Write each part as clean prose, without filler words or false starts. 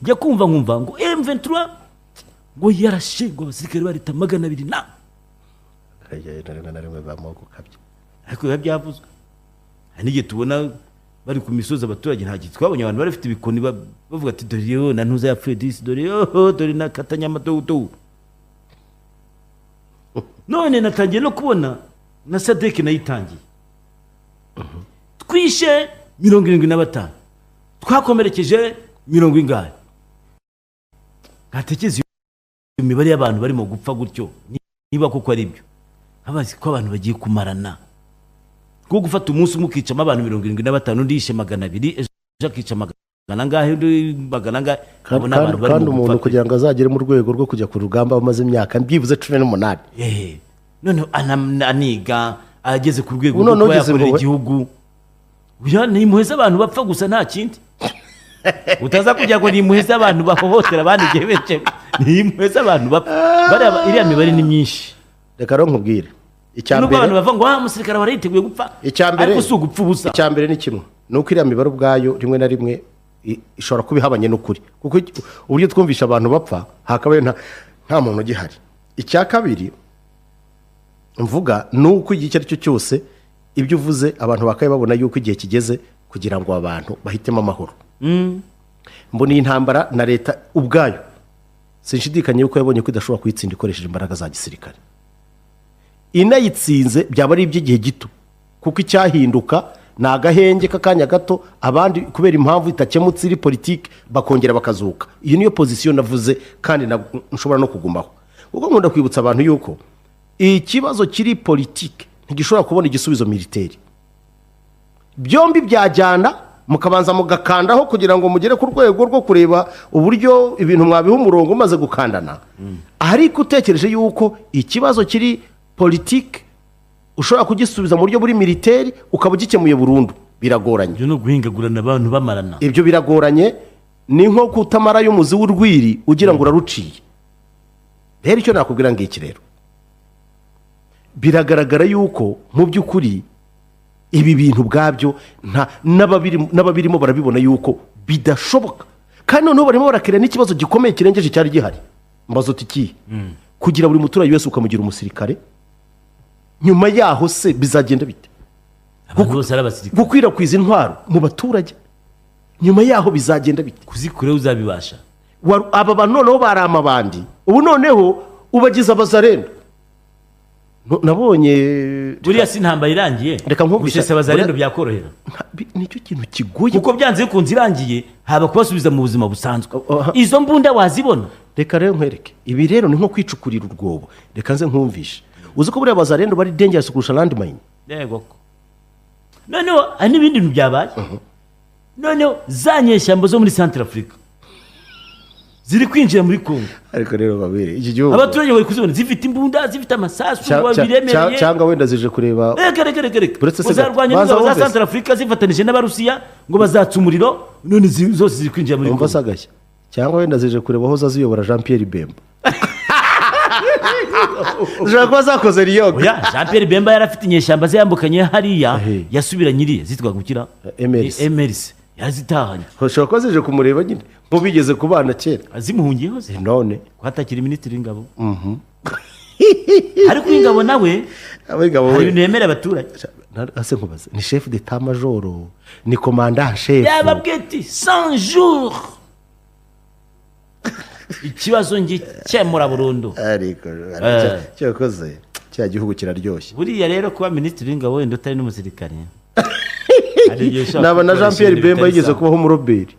Njya kumva nkumva ngo M23 ngo yarashe ngo abasirikare ba leta 200 na Rimwe na rimwe bibamo gukabya. Ariko biba byavuzwe. Hari n'igihe tubona bari ku misozi, abaturage, nta gihe twabonye abantu bari bafite ibikoni, bavuga ati: "Dore yo na ntuza yapfuye disi, dore yo, dore na katanyamadodo." None natangiye no kubona na SADC nayo itangiye: twishe 75, twakomerekeje mirongo ingahe. Ntatekereza iyo mibare y'abantu barimo gupfa gutyo, niba koko ari byo, abazi ko abantu bagiye kumarana, kuko gufata umunsi umwe ukicamo abantu 75, undi yishe 200, ejo akica magana angahe, undi magana angahe, abo ni Kandi abantu barimo kandi umuntu gupfa. kugira ngo azagere mu rwego rwo kujya ku rugamba, amaze imyaka byibuze 18. Noneho aniga, ageze ku rwego Ubu rwo noneho kuba ugeze yakorera impuhwe. igihugu. Oya, ni impuhwe z'abantu bapfa gusa, nta kindi. Utaza kugira ngo ni impuhwe z'abantu bahohotera abandi igihe benshi, ni impuhwe z'abantu bapfa. Iriya mibare ni myinshi. Reka rero nkubwire icya Nubwo mbere. abantu bavuga ngo: "Ah, umusirikare wari yiteguye gupfa," Icya mbere, ariko si ugupfa ubusa. Icya mbere ni kimwe, ni uko iriya mibare ubwayo rimwe na rimwe ishobora kuba ihabanye n'ukuri, kuko uburyo twumvisha abantu bapfa hakabaye nta muntu ugihari. Icya kabiri mvuga ni uko igihe icyo ari cyo cyose ibyo uvuze, abantu bakabaye babona yuko igihe kigeze kugira ngo abantu bahitemo amahoro. Mbona iyi ntambara na leta ubwayo, sinshidikanya yuko yabonye ko idashobora kuyitsinda ikoresheje imbaraga za gisirikare. Inayitsinze byaba ari iby'igihe gito, kuko icyahinduka ni agahenge k'akanya gato, abandi kubera impamvu itakemutse iri politiki bakongera bakazuka. Iyo niyo position navuze kandi nshobora no kugumaho, kuko nkunda kwibutsa abantu yuko ikibazo kiri politiki ntigishobora kubona igisubizo militaire. Byombi byajyana, mukabanza mugakandaho kugira ngo mugere ku rwego rwo kureba uburyo ibintu mwabiha umurongo umaze gukandana. Ariko utekereje yuko ikibazo kiri politiki ushobora kugisubiza mu buryo buri militaire ukaba ugikemuye burundu, biragoranye. Ibyo ni uguhingagurana, abantu bamarana. Ibyo biragoranye, ni nko kutamarayo umuzi w'urwiri ugira ngo uraruciye. Rero icyo nakubwira ngiki rero, biragaragara yuko mu by'ukuri ibi bintu ubwabyo n'ababirimo barabibona yuko bidashoboka. Kandi noneho barimo barakira n'ikibazo gikomeye kirengeje icyari gihari. Mbaza uti: "Ikihe?" Kugira buri muturage wese ukamugira umusirikare, nyuma yaho se bizagenda bite? Abantu bose ari abasirikare. Gukwirakwiza intwaro mu baturage, nyuma yaho bizagenda bite? Kuzikuraho uzabibasha? Aba bantu noneho bari amabandi, ubu noneho ubagize abazarendo. Nabonye Buriya si intambara irangiye, Reka nkumvishe. gusesa abazarendo byakorohera? Nicyo kintu kigoye. Kuko byanze bikunze irangiye, haba kubasubiza mu buzima busanzwe, Aha. izo mbunda wazibona? Reka rero nkwereke, ibi rero ni nko kwicukurira urwobo. Reka nze nkumvishe. Uzi ko buriya bazarendo bari dangerous kurusha landmine? Yego ko noneho hari n'ibindi bintu byabaye. Noneho za nyeshyamba zo muri Centre Afurika ziri kwinjira muri Congo. Ariko rero babiri iki gihugu Abaturage bari kuzibona zifite imbunda, zifite amasasu, biremereye. Cyangwa wenda zije kureba. Reka, reka, reka, reka. Uretse se Bazarwanya banza n'ingabo za wumve se. Centre Afurika zifatanije n'Abarusiya, ngo bazatsa umuriro. None zose ziri kwinjira muri Wumva Congo. se agashya? Cyangwa wenda zije kureba aho zaziyobora Jean Pierre Bemba, zishobora kuba zakoze riyoga. Oya, Jean Pierre Bemba yari afite inyeshyamba ze yambukanye hariya. Ehe. Yasubiranye iriya zitwaga gukira. MRC. MRC yarazitahanye. Bashobora kuba zije kumureba nyine nk'ubigeze ku bana kera. Zimuhungiyeho se? None ko hatakiri minisitiri w'ingabo, ariko uw'ingabo nawe ab'ingabo hari we ibintu yemerera abaturage. Ase nkubaze, ni chef d'état major, ni commandant chef? Yababwiye ati: "100 jours, ikibazo ngikemura burundu." Ariko cyakoze cya gihugu kiraryoshye. Buriya rero kuba minisitiri w'ingabo wenda utari n'umusirikare, hari igihe ushobora Naba na Jean gukoresha Pierre ibintu Bemba bitari yigeze sawa. kubaho umuroberi.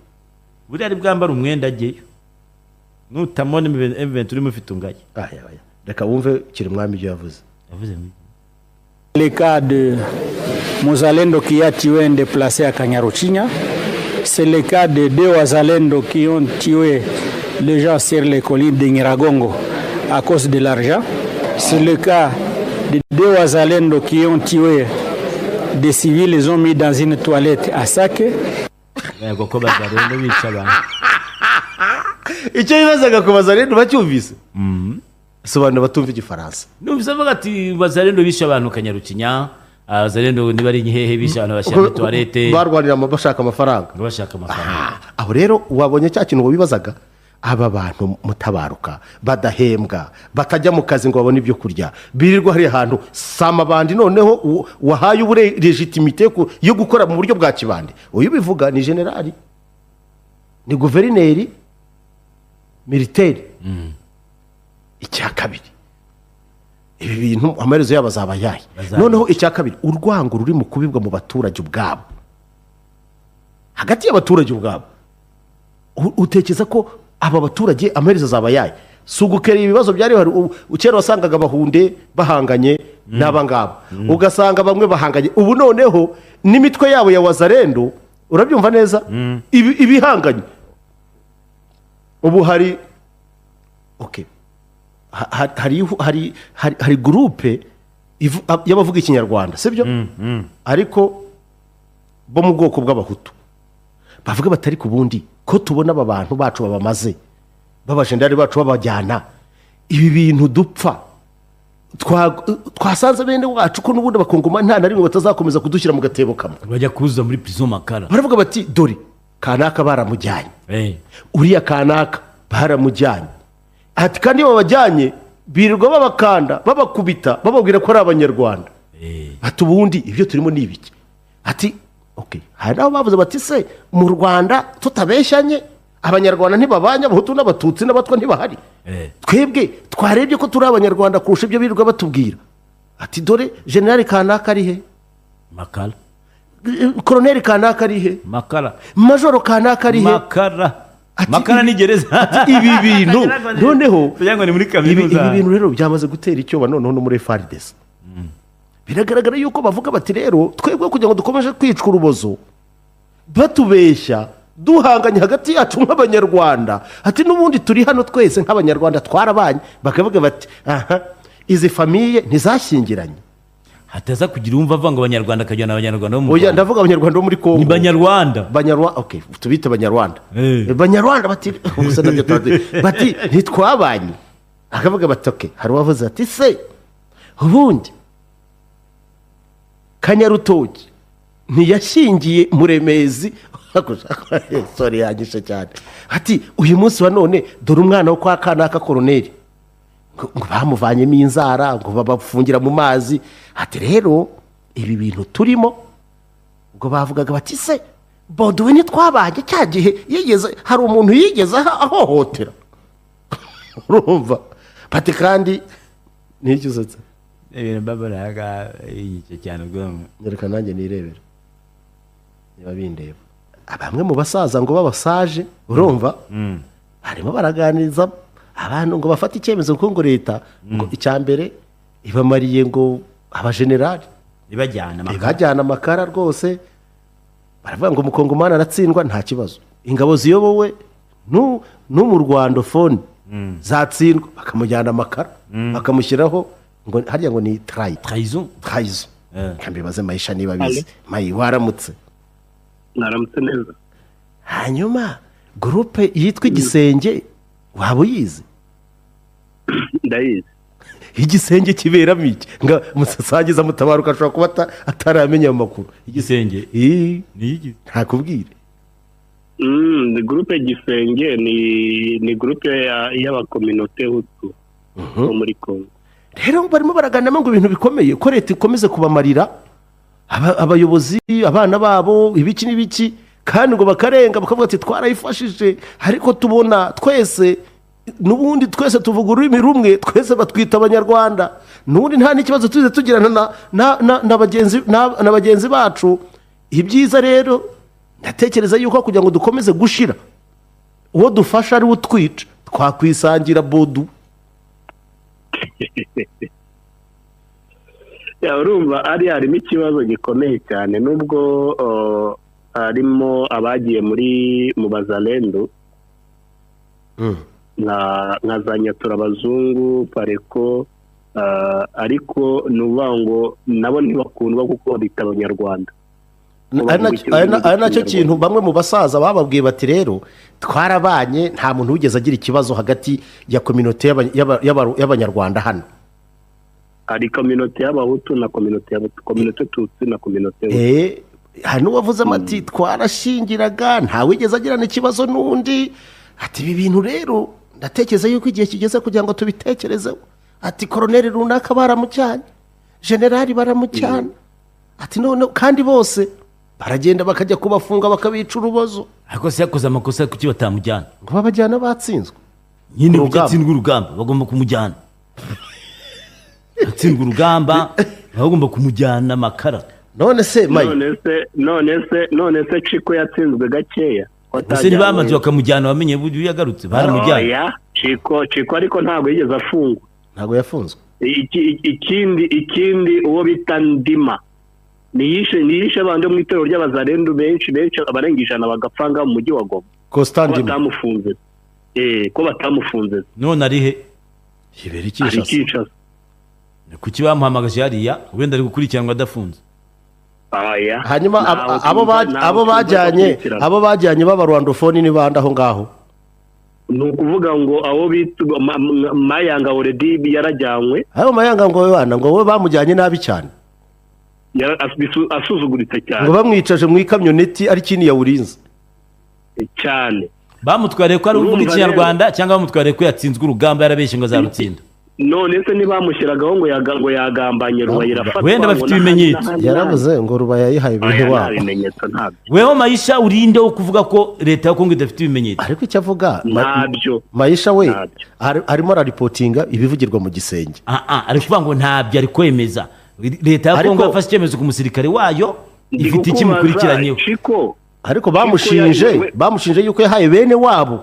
Buriya ari bwambara umwenda ajyeyo, nutamubona M23 urimo ufite ungaye. Aya, aya. Reka wumve Kirimwami ibyo yavuze. Yavuze ngo Le cas de Muzalendo qui a tué un déplacé à Kanyaruchinya, c'est le cas de deux Wazalendo qui ont tué les gens sur les collines de Nyiragongo à cause de l'argent. C'est le cas de deux Wazalendo qui ont tué des civils, les ont mis dans une toilette à Sake. Yego ko bazarenda bica abantu. Icyo bibazaga ku bazarendo bacyumvise, sobanura batumva igifaransa. Numvise avuga ati: "Bazarendo bishe abantu Kanyarukinya." Abazalendo niba ari hehe, bishe abantu, bashyira muri toilette. Barwanira bashaka amafaranga. Ngo bashaka amafaranga. Ah, aho rero wabonye cya kintu wibazaga: aba bantu mutabaruka badahembwa, batajya mu kazi ngo babone ibyo kurya, birirwa hariya hantu, si amabandi? Noneho wahaye ubure légitimité yo gukora mu buryo bwa kibandi. Uyu ubivuga ni generali, ni guverineri militaire. Icya kabiri, ibi bintu amaherezo yabo azaba ayahe? Noneho icya kabiri, urwango ruri mu kubibwa mu baturage ubwabo, hagati y'abaturage ubwabo. Utekereza ko aba baturage amaherezo azaba ayahe? Si ugukerera ibibazo byari bihari? Kera wasangaga Abahunde bahanganye n'aba ngaba, ugasanga bamwe bahanganye. Ubu noneho n'imitwe yabo ya Wazalendo, urabyumva neza, ibihanganye. Ubu hari, okay, hari groupe y'abavuga Ikinyarwanda, sibyo, ariko bo mu bwoko bw'Abahutu, bavuga batari ku bundi ko tubona aba bantu bacu babamaze, b'abajendari bacu babajyana, ibi bintu dupfa, twasanze bene wacu ko n'ubundi Abakongomani nta na rimwe batazakomeza kudushyira mu gatebo kamwe. Bajya kuzuza muri prison Makara. Baravuga bati: "Dore kanaka baramujyanye, uriya kanaka baramujyanye." Ati: "Kandi iyo babajyanye birirwa babakanda, babakubita, bababwira ko ari Abanyarwanda." Ati: "Ubundi ibyo turimo ni ibiki?" Ati: "Okay." Hari n'abo bavuze bati: "Se mu Rwanda tutabeshyanye, Abanyarwanda ntibabanye? Abahutu n'Abatutsi n'Abatwa ntibahari? Twebwe twarebye ko turi Abanyarwanda kurusha ibyo birirwa batubwira." Ati: "Dore generali kanaka ari he?" Makara. Koroneri kanaka ari he? Makara. Majoro kanaka ari he? Makara. Ati, Makara ni gereza. Ati, ibi bintu noneho Tugira ngo ni muri ibi kaminuza. Ibi bintu rero byamaze gutera icyoba noneho no muri FARDC. Biragaragara yuko bavuga bati: "Rero twebwe kugira ngo dukomeje kwicwa urubozo, batubeshya, duhanganye hagati yacu nk'Abanyarwanda," ati, "n'ubundi turi hano twese nk'Abanyarwanda, twarabanye." Bakavuga bati: "Aha, izi famille ntizashyingiranye." Hataza kugira uwumva avuga ngo Abanyarwanda, akajyana Abanyarwanda bo mu Oya. Rwanda. Ndavuga Abanyarwanda bo muri Kongo. Ni Banyarwanda. Banyarwanda, okay, tubite Banyarwanda. Banyarwanda bati gusa nabyo bati ntitwabanye. Akavuga bati: "Okay." Hari uwavuze ati: "Se ubundi Kanyarutoki ntiyashyingiye Muremezi?" Sorry, yanyishe cyane. Ati: "Uyu munsi wa none dore umwana wo kwa kanaka koroneri ngo bamuvanyemo inzara, ngo babafungira mu mazi." Ati: "Rero ibi bintu turimo." Ubwo bavugaga bati: "Se Boduwe ntitwabanye cya gihe? Yigeze, hari umuntu yigeze ahohotera?" Urumva bati kandi n'icyo usetse? Ibintu babaraga yica cyane ubwo. Reka nanjye nirebera niba bindeba. Bamwe mu basaza ngo b'abasaje, urumva, barimo baraganiriza abantu ngo bafate icyemezo, kuko ngo leta ngo icya mbere ibamariye ngo abajenerali. Ibajyana Makara. Ibajyana Amakara rwose. Baravuga ngo Umukongomani aratsindwa nta kibazo, ingabo ziyobowe n'umu rwandophone zatsindwa, bakamujyana Amakara, bakamushyiraho ngo harya ngo ni tarayi Trahison. Trahison. Mbibaze Mayisha niba abizi. Mayi, waramutse? Mwaramutse neza. Hanyuma groupe yitwa Igisenge waba uyizi? Ndayizi. Igisenge kiberamo iki? Nga musasangiza mutabaruka ashobora kuba ataramenya ayo makuru. Igisenge? Ii, Ni iki? Ntakubwire. Ni groupe Gisenge, ni groupe y'aba communauté Hutu bo muri Congo. Rero barimo baraganamo ngo ibintu bikomeye, ko leta ikomeze kubamarira abayobozi, abana babo, ibiki n'ibiki, kandi ngo bakarenga bakavuga ati: "Twarayifashije, ariko tubona twese n'ubundi twese tuvuga ururimi rumwe, twese batwita Abanyarwanda, n'ubundi nta n'ikibazo tuze tugirana na bagenzi bacu. Ibyiza rero ndatekereza yuko kugira ngo dukomeze gushira, uwo dufasha ari we utwica, twakwisangira Bodu." Ya, urumva ari harimo ikibazo gikomeye cyane, nubwo harimo abagiye muri mu Bazalendo nka za Nyatura, Abazungu, Pareko, ariko ni ukuvuga ngo nabo ntibakundwa kuko babita Abanyarwanda. Ari nacyo kintu bamwe mu basaza bababwiye bati: "Rero twarabanye, nta muntu wigeze agira ikibazo hagati ya communauté y'Abanyarwanda hano." Hari communauté y'Abahutu na communauté y'Abatutsi, communauté Tutsi na communauté Hutu. Hari n'uwavuzemo ati: "Twarashingiraga, ntawigeze agirana ikibazo n'undi." Ati: "Ibi bintu rero ndatekereza yuko igihe kigeze kugira ngo tubitekerezeho." Ati: "Koroneri runaka baramujyanye, generali baramujyana." Ati: "None kandi bose baragenda bakajya kubafunga, bakabica urubozo." Ariko se yakoze amakosa, kuki batamujyana? Ngo babajyana batsinzwe. Nyine Ku kuki rugamba. atsindwa urugamba bagomba kumujyana? Atsindwa urugamba bagomba kumujyana amakara. None se mayi? None se Ciko yatsinzwe gakeya? Ko Ese atajyanywe? ntibamaze bakamujyana, wamenye buryo yagarutse baramujyana. Oya, Ciko ariko ntabwo yigeze afungwa. Ntabwo yafunzwe. Ikindi uwo bita Ndima niyishe abandi bo mu itorero ry'Abazarendu benshi benshi, abarenga 100 bagapfanga mu mujyi wa Goma. Ko Constant Ndima. batamufunze? Ko batamufunze? None ari he? Yibera Ari Kinshasa. Kinshasa. Kuki bamuhamagaje hariya? Wenda ari gukurikiranwa adafunze. Aya. Hanyuma Ntawe abo ntawe abo tumva bajyanye akurikirana. Abo bajyanye b'Abarwandofoni ni bande aho ngaho? Ni ukuvuga ngo abo bita Mayanga already yarajyanywe. Ayo Mayanga ngo bana ngo we bamujyanye nabi cyane. Asuzuguritse cyane. Ngo bamwicaje mu ikamyoneti ari kini yawurinze. Cyane. Bamutwariye ko ari uvuga Urumva. Ikinyarwanda, cyangwa bamutwariye ko yatsinzwe urugamba, yarabeshye ngo azarutsinda? None se ntibamushyiragaho ngo yagambanye Rubaya, irafatwa, Wenda ngo bafite n'ahandi ibimenyetso. n'ahandi. Yaravuze ngo Rubaya yayihaye Oya, bene nta wabo. bimenyetso, ntabyo. Weho Mayisha, urinde wo kuvuga ko leta ya Kongo idafite ibimenyetso? Ariko icyo avuga Ntabyo. Mayisha we Ntabyo. arimo araripotinga ibivugirwa mu gisenge. Ah, ah, ari kuvuga ngo ntabyo, ari kwemeza leta ya Kongo yafashe icyemezo ku musirikare wayo, Ndi ifite icyo kukubaza, imukurikiranyeho. Ciko Ariko bamushinje bamushinje yuko yahaye bene wabo.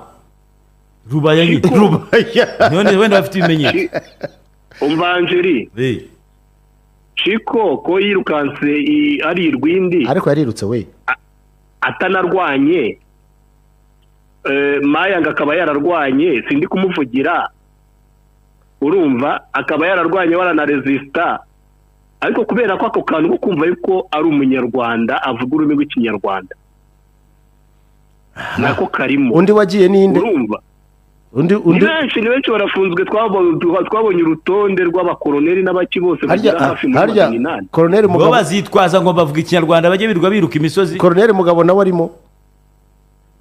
Rubaya nyine. Rubaya. None wenda bafite ibimenyetso. Umvanjiri. Ciko ko yirukanse ari irwindi. Ariko yarirutse we. Atanarwanye. Mayanga akaba yararwanye, sindi kumuvugira, urumva, akaba yararwanye waranaresista, ariko kubera ko ako kantu ko kumva yuko ari Umunyarwanda, avuga ururimi rw'Ikinyarwanda, nako karimo. Undi wagiye ninde? Urumva? Undi Ni undi benshi, ni benshi barafunzwe. Twabonye urutonde rw'abakoroneri n'abaki bose Harya bagera hafi muri harya 800. Koroneri Bo Mugabo. bazitwaza ngo bavuga Ikinyarwanda, bajye birirwa biruka imisozi. Koroneri Mugabo nawe arimo.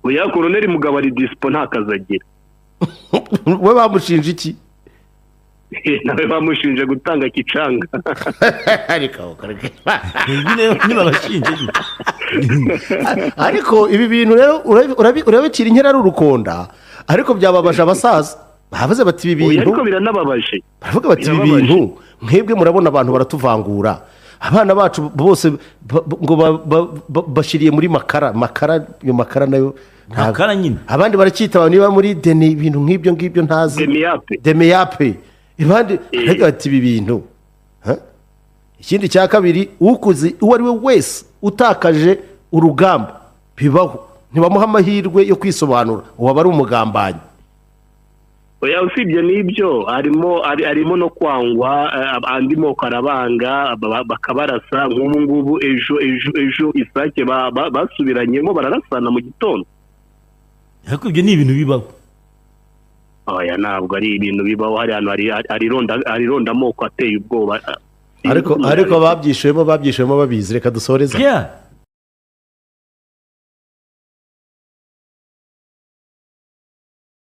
Oya, Koroneri Mugabo ari dispo, nta kazi agira. We bamushinja iki? Nawe bamushinje gutanga kicanga. Ariko Nyine nibabashinje nyine. Ariko ibi bintu rero urabicira inkera ari urukonda, ariko byababaje abasaza, bavuze bati: "Ibi Oya, bintu" ariko biranababaje. Baravuga bati: "Ibi Birababaje. bintu mwebwe murabona abantu baratuvangura, abana bacu bose ngo bashiriye muri makara." Makara, iyo makara nayo Makara nyine. Abandi baracyitaba niba muri deni, ibintu nk'ibyo ngibyo ntazi. Demiyape. Demiyape, abandi baravuga bati: "Ibi bintu." Ha? Ikindi cya kabiri, ukuze uwo ari we wese utakaje urugamba, bibaho, ntibamuha amahirwe yo kwisobanura, uwo aba ari umugambanyi. Oya, usibye n'ibyo, harimo no kwangwa, andi moko arabanga, bakabarasa. Nk'ubu ngubu ejo Isake basubiranyemo bararasana mu gitondo. Ariko ibyo ni ibintu bibaho. Oya, ntabwo ari ibintu bibaho. Hari ahantu hari irondamoko ateye ubwoba. Ariko babyishemo babizi. Reka dusoreze. Yeah.